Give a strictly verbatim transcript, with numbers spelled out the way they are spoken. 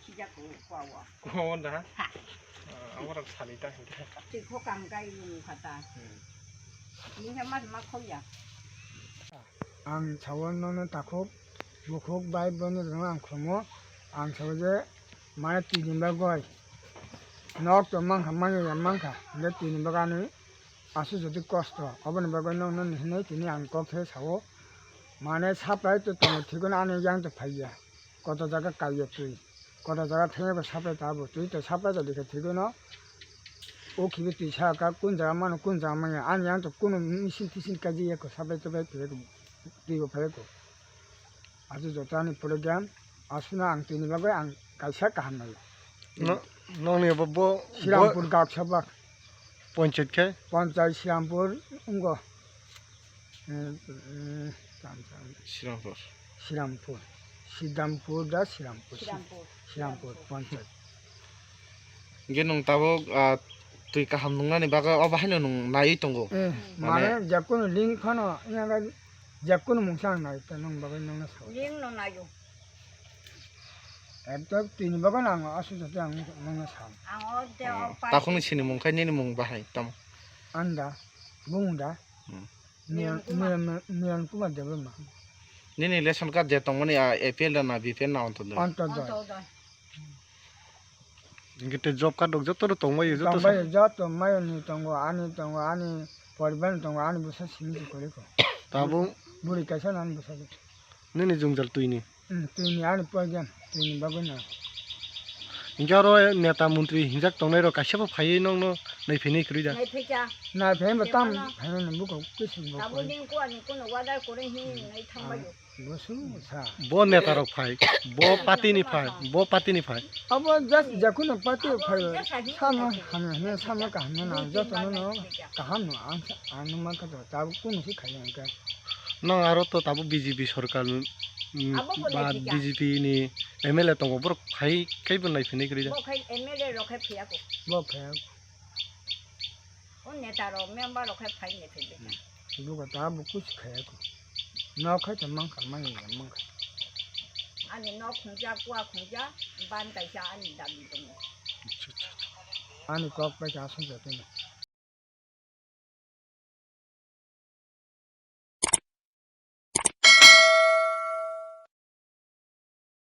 Sijak ko kwa wa. Ko da? Ha. Ah, amorok sali ta hingke. Twi khokang kai lung kha ta. Hmm. Ni ha mas ma khoya. Ang sawo nono takhuk, bukhuk, bai bono rwno ang khlomo. Ang sawo je mane tini bagoi nok to mankha, manya ya mankha, hingke tini bagani aswk jodi kosto. Oboni bagoi nokno hinwi tini ang kok khe sawo. Mane supply to tongo, thikon ani yang to phaiya. Koto jaga kaiya twi, koto jaga thangya ko supply ta bo twi to supply to dikhe thikon no. O khibi twi sa ka kun jaga mano, kun jaga manya. Ani yang to kuno machine tisin kaji ya ko supply to bai twi, twi bo phai ko. Achu joto ani program aswkno ang tini bagwi ang kaisa kaham nai. No, nokni bo, bo, bo Srirampur Gaksa bak. Ponchayat khe? Ponchayat Srirampur wngkha. Eh, eh, tam, tam. Srirampur. Srirampur. Srirampur da Srirampur. Srirampur. Srirampur Ponchayat. Hingke nwng tabuk, ah, twi kaham nungnani bagwi obo haino nwng naiwi tongo. Eh, mane, mane jakunu link phano, yaga jakunu mungsa ang nai ta nwng bagwi nwngno sao. Link no naio. Ekdom tini bagwi ang aswk jati ang nwngno sao. Ang o de o. Oh, pa- takhukni sini mung khai nini mung bahai tamo? Anda, bung da. Hmm. Miyan, Miyan Kumar. Miyan, Miyan Kumar Debbarma. Nini ration card je tongmani, ah, A P L da na B P L na Antyodoi? Antyodoi. Antyodoi. Hingke te job card rok joto rok tongbai, joto tongbai, sa- joto mayo ni tongo, ani tongo, ani poribar ni tongo, ani bwsa simi se kori ko. Tabuk buri kaisa nani bwsa de. Nini jwngjal twi ni? Hmm, twi ni ani program, twi ni bagwi na. Hingke aro neta montri hinjak tongnai rok kaisa bo phaiwi nokno naiphinwi kwrwi da? Naiphinwi. Naiphai bo tam phaiwi no buko kusu bo. Tabuk din ko ani kono order kore hi nai thangbai. Bo sung sa. Bo neta rok phai, bo party ni phai, bo party ni phai. Abo just jakunu party phai. Sama hamya hne, sama kaham hne, joto no kaham no ang, ang man ka ta kun si khai ang ka. Nang aro to tabuk B J P sorkar, mm, abo bo ba nai thika. B J P ni M L A tongo, borok phai kaibo nai phini kwrwi da. Bo khai M L A rok khai phiya ko. Bo phai. O neta rok, member rok khai phai ne phai beta. Buka ta bo kuch khaya ko. No khai ta mang kha, mang ya mang kha. Ani nok khungja, kua khungja, ban kaisa ani dabi tongo. Ani kok pai ka sung ja tene.